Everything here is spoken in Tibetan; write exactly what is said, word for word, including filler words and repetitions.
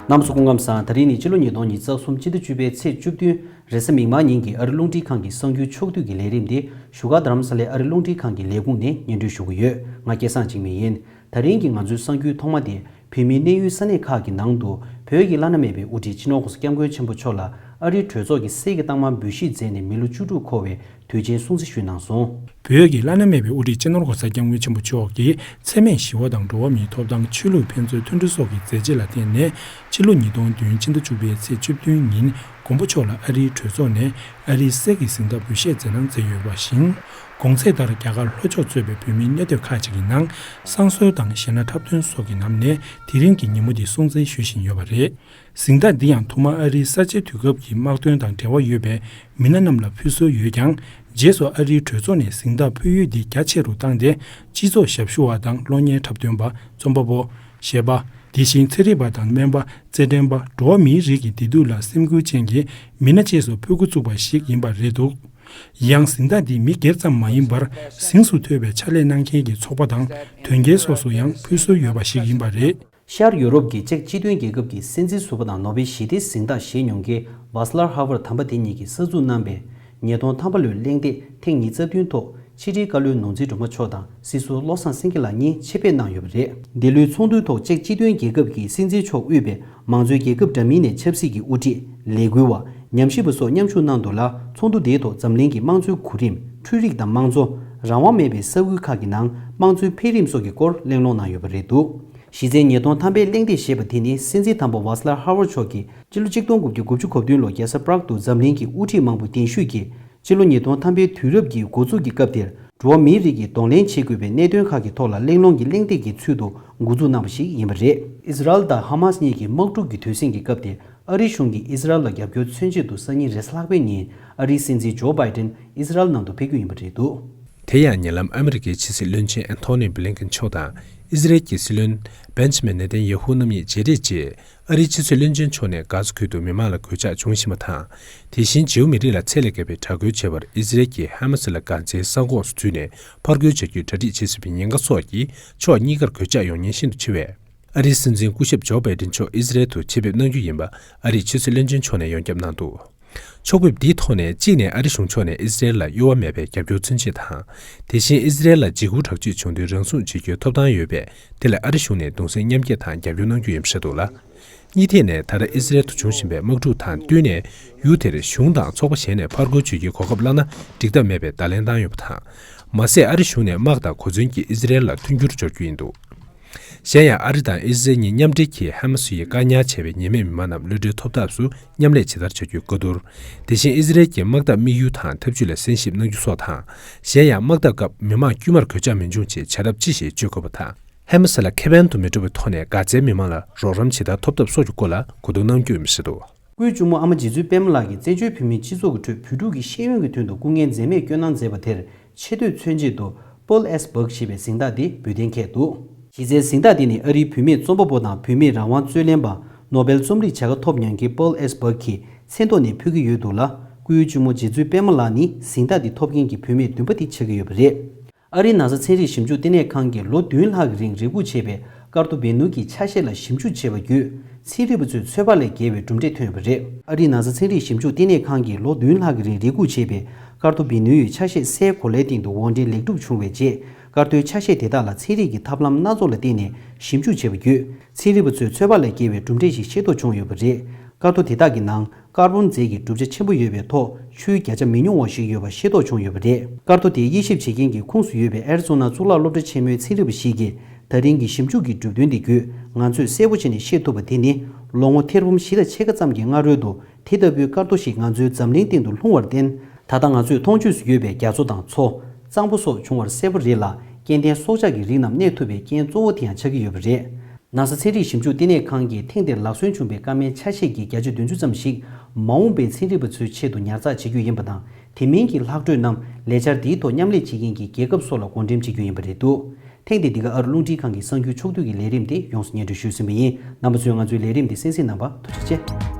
རྣམ་པ་ཚོ་སྐུ་ཁམས་བཟང་། དེ་རིང་ནི་སྤྱི་ལོ་ཉིས་སྟོང་ཉི་ཤུ་རྩ་གསུམ་སྤྱི་ཟླ་བཅུ་པའི་ཚེས་བཅུ་བདུན་རེས་གཟའ་མིག་དམར་ཉིན་གྱི་ཨ་རི་རླུང་འཕྲིན་ཁང་གི་གསར་འགྱུར་ཕྱོགས་བསྡུས་ཀྱི་ལས་རིམ་དེ་བཞུགས་སྒར་རྡ་རམ་ས་ལའི་ཨ་རི་རླུང་འཕྲིན་ཁང་གི་ལས་ཁུངས་ནས་སྙན་སྒྲོན་ཞུ་གི་ཡོད། ང་སྐལ་བཟང་འཇིགས་མེད་ཡིན། དེ་རིང་གི་ང་ཚོའི་གསར་འགྱུར་ཐོག་མ་དེ། བོད་མིའི་གནས་ཡུལ་ས་གནས་ཁག་གི་ནང་དུ་བོད་ཀྱི་བླ་ན་མེད་པའི་དབུ་ཁྲིད་སྤྱི་ནོར་༸གོང་ས་༸སྐྱབས་མགོན་ཆེན་པོ་མཆོག་ལ་ཨ་རིའི་གྲོས་ཚོགས་ཀྱི་གསེར་གྱི་རྟགས་མ་འབུལ་བཞེས་མཛད་ནས་མི་ལོ་བཅུ་དྲུག་འཁོར་བའི་དུས་ཆེན་སྲུང་བརྩི་ཞུས་གནང་སོང་། བོད་ཀྱི་བླ་ན་མེད་པའི་དབུ་ཁྲིད་སྤྱི་ནོར་༸གོང་ས་༸སྐྱབས་མགོན་ཆེན་པོ་མཆོག་གིས་འཚེ་མེད་ཞི་བ་དང་འགྲོ་བ་མིའི་ཐོབ་ཐང་། ཆོས་ལུགས་ཕན་ཚུན་མཐུན་སྒྲིལ་སོགས་ཀྱི་མཛད་རྗེས་ལ་བརྟེན་ནས་ཕྱི་ལོ་ཉིས་སྟོང་བདུན་ཕྱི་ཟླ་བཅུ་པའི་ཚེས་བཅུ་བདུན་ཉིན་མགོན་པོ་མཆོག་ལ་ཨ་རིའི་གྲོས་ཚོགས་ནས་ཨ་རིའི་གསེར་གྱི་གཟེངས་རྟགས་འབུལ་བཞེས་མཛད་གནང་མཛད་ཡོད་པ་བཞིན། གོང་ཚེས་ལྟར་རྒྱ་གར་ལྷོ་ཕྱོགས་གཙོས་པའི་བོད་མིའི་གནས་སྡོད་ཁག་ཅིག་གི་ནང་བསང་གསོལ་དང་གཞས་སྣ་འཁྲབ་སྟོན་སོགས་ཀྱི་ནང་ནས་དེ་རིང་གི་ཉིན་མོ་འདི་སྲུང་བརྩི་ཞུ་བཞིན་ཡོད་པ་རེད། གཟེངས་རྟགས་འདི་ཡང་ཐོག་མར་ཨ་རིའི་གསར་བརྗེའི་དུས་སྐབས་ཀྱི་དམག་དོན་དང་འབྲེལ་བ་ཡོད་པའི་མི་སྣ་རྣམས་ལ་ཕུལ་སྲོལ་ཡོད་ཀྱང་། རྗེས་སུ་ཨ་རིའི་གྲོས་ཚོགས་ནས་གཟེངས་རྟགས་ཕུལ་ཡུལ་འདི་རྒྱ་ཆེ་རུ་བཏང་སྟེ། སྤྱི་ཚོགས་ཞབས་ཞུ་བ་དང་གློག་བརྙན་འཁྲབ་སྟོན་པ། རྩོམ་པ་པོ། གཞས་པ། དེ་བཞིན་ཚན་རིག་པ་དང་སྨན་པ། རྩེད་འགྲན་པ། འགྲོ་བ་མིའི་རིགས་ཀྱི་བདེ་སྡུག་ལ་སེམས་ཁུར་ཅན་གྱི་མི་སྣ་བཅས་སུ་ཕུལ་འགོ་བཙུགས་པ་ཞིག་ཡིན་པ་རེད་འདུག། ཡང་གཟེངས་རྟགས་འདི་མི་སྒེར་ཙམ་མ་ཡིན་པར། གཟེངས་སུ་ཐོན་པའི་ཕྱག་ལས་གནང་མཁན་གྱི་ཚོགས་པ་དང་དོན་རྐྱེན་སོགས་སུ་ཡང་ཕུལ་སྲོལ་ཡོད་པ་ཞིག་ཡིན་པ་རེད། ཤར་ཡོ་རོབ་ཀྱི་ཅེཀ་སྤྱི་མཐུན་རྒྱལ་ཁབ་ཀྱི་སྲིད་འཛིན་ཟུར་པ་དང་ནོ་བེལ་ཞི་བདེའི་གཟེངས་རྟགས་བཞེས་མྱོང་མཁན་ཝཱ་སི་ལར་ཧ་ཝར་དམ་པ་དེ་ཉིད་ཀྱིས་གསར་འཛུགས་གནང་པའི་ཉིས་སྟོང་ཐམ་པ་ལོའི་གླེང་སྟེགས་ཐེངས་ཉི་ཤུ་རྩ་བདུན་ཐོག་ཕྱི་དྲིལ་བཀའ་བློན་ནོར་འཛིན་སྒྲོལ་མ་མཆོག་དང་སྲིད་ཟུར་བློ་བཟང་སེང་གེ་ལགས་གཉིས་ཆེད་ཕེབས་གནང་ཡོད་པ་རེད། འདི་ལོའི་ཚོགས་འདུའི་ཐོག་ཅེཀ་སྤྱི་མཐུན་རྒྱལ་ཁབ་ཀྱི་སྲིད་འཛིན་མཆོག་དབུས་པའི་མང་གཙོའི་རྒྱལ་ཁབ་འདྲ་མིན་ནས་ཆབ་སྲིད་ཀྱི་དབུ་ཁྲིད། ལས་འགུལ་བ། ཉམས་ཞིབ་པ་སོགས་མཉམ་ཞུགས་གནང་འདུག་ལ། ཚོགས་འདུ་དེའི་ཐོག་འཛམ་གླིང་གི་དམངས་གཙོའི་གོ་རིམ། འཕྲུལ་རིག་དང་དམངས་གཙོ། རང་དབང་མེད་པའི་ས་ཁུལ་ཁག་གི་ནང་དམངས་གཙོའི་འཕེལ་རིམ་སོགས་ཀྱི་སྐོར་གླེང་སློང་གནང་ཡོད་པ་རེད་འདུག། གཞི་རྩའི་ཉིས་སྟོང་ཐམ་པའི་གླེང་སྟེགས་ཞེས་པ་དེ་ནི་སྲིད་འཛིན་དམ་པ་ཝཱ་སི་ལར་ཧ་ཝར་མཆོག་གིས་སྤྱི་ལོ་ཆིག་སྟོང་དགུ་བརྒྱ་དགུ་བཅུ་གོ་བདུན་ལོར་རྒྱལ་ས་པྲག་ཏུ་འཛམ་གླིང་གི་དབུ་ཁྲིད་མང་པོ་གདན་ཞུས་ཀྱིས། སྤྱི་ལོ་ཉིས་སྟོང་ཐམ་པའི་དུས་རབས་ཀྱི་འགོ་འཛུགས་ཀྱི་སྐབས་དེར། འགྲོ་བ་མིའི་རིགས་ཀྱིས་གདོང་ལེན་བྱེད་དགོས་པའི་གནད་དོན་ཁག་གི་ཐོག་ལ་གླེང་སློང་གི་གླེང་སྟེགས་ཀྱི་ཚུལ་དུ་འགོ་འཛུགས་གནང་བ་ཞིག་ཡིན་པ་རེད། ཨི་ཟི་རལ་དང་ཧ་མཱ་སི་གཉིས་ཀྱི་དམག་འཁྲུག་གི་དུས་ཟིང་གི་སྐབས་དེར། ཨ་རིའི་གཞུང་གིས་ཨི་ཟི་རལ་ལ་རྒྱབ་སྐྱོར་མཚོན་ཆེད་དུ་སང་ཉིན་རེས་གཟའ་ལྷག་པའི་ཉིན་ཨ་རིའི་སྲིད་འཛིན་ཇོ་བྷའི་ཏིན་ཨི་ཟི་རལ་ནང་དུ་ཕེབས་རྒྱུ་ཡིན་པ་རེད་འདུག། དེ་ཡང་ཉེ་ལམ་ཨ་མི་རི་ཀའི་ཕྱི་སྲིད་བློན་ཆེན་ཨན་ཐོ་ནི་བྷི་ལིན་ཀིན་མཆོག་དང་ཨི་ཟི་རལ་གྱི་སྲིད་བློན་བེན་ཇི་མིན་ནེ་ཐན་ཡ་ཧུ་རྣམ་གཉིས་མཇལ་འཕྲད་རྗེས། ཨ་རིའི་ཕྱི་སྲིད་བློན་ཆེན་མཆོག་ནས་གྷ་ཛ་ཁུལ་དུ་མི་མང་ལ་གོད་ཆག་བྱུང་བཞིན་པ་དང་། དེ་བཞིན་བྱིའུ་མི་རིགས་ལ་ཚད་ལས་བརྒལ་བའི་དྲག་རྒོལ་བྱས་པར་ཨི་ཟི་རལ་གྱིས་ཧ་མ་སི་ལ་གྷ་ཛའི་ས་ཁོངས་སུ་འཛུལ་ནས་ཕར་རྒོལ་བྱ་རྒྱུའི་གྲ་སྒྲིག་བྱེད་སྲིད་པའི་ཉེན་ཁ་སོགས་ཀྱིས་ཕྱོགས་གཉིས་ཀར་གོད་ཆག་ཡོང་ཉེན་ཤིན་ཏུ་ཆེ་བས། ཨ་རིའི་སྲིད་འཛིན་སྐུ་ཞབས་ཇོ་བྷའི་ཏིན་མཆོག་ཨི་ཟི་རལ་དུ་ཆེད་ཕེབས་གནང་རྒྱུ་ཡིན་པ་ཨ་རིའི་ཕྱི་སྲིད་བློན་ཆེན་མཆོག་ནས་ཡོངས་ཁྱབ་གནང་འདུག། ཕྱོགས་ཕེབས་འདིའི་ཐོག་ནས་གཅིག་ནས་ཨ་རི་གཞུང་ཕྱོགས་ནས་ཨི་ཟི་རལ་ལ་གཡོ་བ་མེད་པའི་རྒྱབ་སྐྱོར་མཚོན་ཆེད་དང་། དེ་བཞིན་ཨི་ཟི་རལ་ལ་འཇིགས་སྐུལ་དྲག་སྤྱོད་བྱུང་དུས་རང་སྲུང་བྱེད་རྒྱུའི་ཐོབ་ཐང་ཡོད་པས། དེ་ལ་ཨ་རི་གཞུང་ནས་གདུང་སེམས་མཉམ་སྐྱེད་དང་རྒྱབ་སྐྱོར་གནང་རྒྱུ་ཡིན་པ་བཤད་འདུག་ལ། གཉིས་ཐད་ནས་ད་ལྟ་ཨི་ཟི་རལ་དུ་འབྱུང་བཞིན་པའི་དམག་འཁྲུག་དང་བསྟུན་ནས། ཡུལ་དེར་གཞུང་དང་ཚོགས་པ་གཞན་ནས་ཕར་རྒོལ་བྱེད་རྒྱུའི་གོ་སྐབས་བླངས་ན་འགྲིག་ཐབས་མེད་པའི་བརྡ་ལན་བཏང་ཡོད་པ་དང་། མ་ཟད། ཨ་རི་གཞུང་ནས་དམག་དང་གོ་མཚོན་གྱིས་ཨི་ཟི་རལ་ལ་མཐུན་འགྱུར་སྦྱོར་རྒྱུ་ཡིན་འདུག། གཞན་ཡང་། ཨ་རི་དང་ཨི་ཟི་རལ་གཉིས་མཉམ་འབྲེལ་གྱིས་ཧ་མ་སི་ཡིས་བཀག་ཉར་བྱས་པའི་ཉེས་མེད་མི་མང་རྣམས་གློད་གྲོལ་ཐོབ་ཐབས་སུ་མཉམ་ལས་ཇི་ལྟར་བྱ་རྒྱུའི་བཀའ་བསྡུར། དེ་བཞིན་ཨི་ཟི་རལ་གྱི་དམག་འཐབ་དམིགས་ཡུལ་དང་ཐབས་ཇུས་ལ་གསན་ཞིབ་གནང་རྒྱུ་སོགས་དང་། གཞན་ཡང་། དམག་འཐབ་སྐབས་མི་མང་དཀྱུས་མར་གོད་ཆག་མི་འབྱུང་ཆེད་བྱ་ཐབས་ཅི་ཞིག་སྤྱོད་དགོས་པ་དང་། ཧ་མ་སི་ལ་ཁེ་ཕན་དུ་མི་འགྲོ་བའི་ཐོག་ནས་གྷ་ཛའི་མི་མང་ལ་རོགས་རམ་ཇི་ལྟར་ཐོབ་ཐབས་སོགས་ཀྱི་སྐོར་ལ་གོ་བསྡུར་གནང་རྒྱུ་ཡིན་པ་རེད་འདུག། སྐུའི་གཅུང་མོ་ཨ་མ་རྗེ་བཙུན་པད་མ་ལགས་ཀྱིས་བཙན་བྱོལ་བོད་མིའི་སྤྱི་ཚོགས་ཀྱི་ཁྲོད་བོད་ཕྲུག་གི་ཤེས་ཡོན་གྱི་དོན་དུ་སྐུ་ངལ་འཛེམས་མེད་བསྐྱོན་གནང་མཛད་པ་དེར་ཆེ་བསྟོད་མཚོན་ཆེད་དུ། པོལ་ཨེས་བག་ཞེས་པའི་གཟེངས་རྟགས་དེ་འབུལ་གཏན་འཁེལ་འདུག། གཞི་རྩའི་གཟེངས་རྟགས་དེ་ནི་ཨ་རིའི་བུད་མེད་རྩོམ་པ་པོ་དང་བུད་མེད་རང་དབང་རྩོད་ལེན་པ། ནོ་བེལ་རྩོམ་རིག་བྱ་དགའ་ཐོབ་མྱོང་མཁན་པོལ་ཨེས་བག་གི་མཚན་ཐོག་ནས་ཕུལ་གྱི་ཡོད་འདུག་ལ། སྐུའི་གཅུང་མོ་རྗེ་བཙུན་པད་མ་ལགས་ནི་གཟེངས་རྟགས་དེ་ཐོབ་མཁན་གྱི་བུད་མེད་བདུན་པ་དེ་ཆགས་ཀྱི་ཡོད་པ་རེད། ཨ་རིའི་ན་ཚ་ཚན་རིག་ཞིབ་འཇུག་ལྟེ་གནས་ཁང་གིས་ལོ་བདུན་ལྷག་གི་རིང་རེ་སྒུག་བྱས་པའི་ཀར་ཏོ་བི་ནུ་གི་ཆ་ཤས་ལ་ཞིབ་འཇུག་བྱས་པ་བརྒྱུད། ཚན་རིག་པ་ཚོས་ཚོད་དཔག་ལས་བརྒལ་བའི་གྲུབ་འབྲས་ཐོན་ཡོད་པ་རེད། ཨ་རིའི་ན་ཚ་ཚན་རིག་ཞིབ་འཇུག་ལྟེ་གནས་ཁང་གིས་ལོ་བདུན་ལྷག་གི་རིང་རེ་སྒུག་བྱས་པའི་ཀར་ཏོ་བི་ནུའི་ཆ་ཤས་སའི་གོ་ལའི་སྟེང་དུ་དབོར་འདྲེན་ལེགས་གྲུབ་བྱུང་བའི་རྗེས། ཀར་ཏོའི་ཆ་ཤས་དེ་དག་ལ་ཚན་རིག་གི་ཐབས་ལམ་སྣ་ཚོགས་ལ་བརྟེན་ནས་ཞིབ་འཇུག་བྱས་པ་བརྒྱུད། ཚན་རིག་པ་ཚོས་ཚོད་དཔག་ལས་བརྒལ་བའི་གྲུབ་འབྲས་ཤིག་ཤེས་རྟོགས་བྱུང་ཡོད་པ་རེད། ཀར་ཏོ་དེ་དག་གི་ནང་། ཀར་བོན་རྫས་ཀྱི་གྲུབ་ཆ་ཆེན་པོ་ཡོད་པའི་ཐོག་ཆུའི་བརྒྱ་ཆ་མི་ཉུང་བ་ཞིག་ཡོད་པ་ཤེས་རྟོགས་བྱུང་ཡོད་པ་རེད། ཀར་ཏོ་དེ་དབྱེ་ཞིབ་བྱེད་མཁན་གྱི་ཁོངས་སུ་ཡོད་པའི་ཨེ་རི་ཛོ་ན་གཙུག་ལག་སློབ་གྲྭ་ཆེན་མོའི་ཚན་རིག་པ་ཞིག་གིས། ད་རིང་གི་ཞིབ་འཇུག་གི་གྲུབ་དོན་འདི་བརྒྱུད། ང་ཚོས་གསལ་པོ་བྱས་ནས་ཤེས་ཐུབ་པ་དེ་ནི། ལོ་ངོ་ཐེར་འབུམ་བཞི་དང་ཕྱེད་ཀ་ཙམ་གྱི་སྔ་རོལ་དུ། དེ་ལྟ་བུའི་ཀར་ཏོ་ཞིག་ང་ཚོའི་འཛམ་གླིང་སྟེང་དུ་ལྷུང་བར་བརྟེན། ད་ལྟ་ང་ཚོས་མཐོང་ཆོས་སུ་ཡོད་པའི་རྒྱ་མཚོ་དང་མཚོ། གཙང་པོ་སོགས་བྱུང་བར་གསལ་པོ་རེད་ལ། སྐྱེ་ལྡན་སྲོག་ཆགས་ཀྱི་རིགས་རྣམས་གནས་ཐུབ་པའི་རྐྱེན་གཙོ་བོ་དེ་ཡང་ཆགས་ཀྱི་ཡོད་པ་རེད། ན་ས་ཚན་རིག་ཞིབ་འཇུག་ལྟེ་གནས་ཁང་གིས་ཐེངས་འདིར་ལག་སོན་བྱུང་བའི་སྐར་མའི་ཆ་ཤས་ཀྱི་བརྒྱ་ཆ་བདུན་ཅུ་ཙམ་ཞིག་མ་འོངས་པའི་ཚན་རིག་པ་ཚོའི་ཆེད་དུ་ཉར་ཚགས་བྱེད་རྒྱུ་ཡིན་པ་དང་། དེ་མིན་གྱི་ལྷག་འཕྲོས་རྣམས་ལས་འཆར་འདིའི་ཐོག་མཉམ་ལས་བྱེད་མཁན་གྱི་རྒྱལ་ཁབ་སོགས་ལ་བགོ་འགྲེམས་བྱེད་རྒྱུ་ཡིན་པ་རེད་འདུག། ཐེངས་འདིའི་འདི་ག་ཨ་རི་རླུང་འཕྲིན་ཁང་གི་གསར་འགྱུར་ཕྱོགས་བསྡུས་ཀྱི་ལས་རིམ་དེ་ཡོངས་སུ་སྙན་སྒྲོན་ཞུས་ཟིན་པ་ཡིན། རྣམ་པ་ཚོས་ང་ཚོའི་ལས་རིམ་འདི་གསན་གཟིགས་གནང་བར་ཐུགས་རྗེ་ཆེ།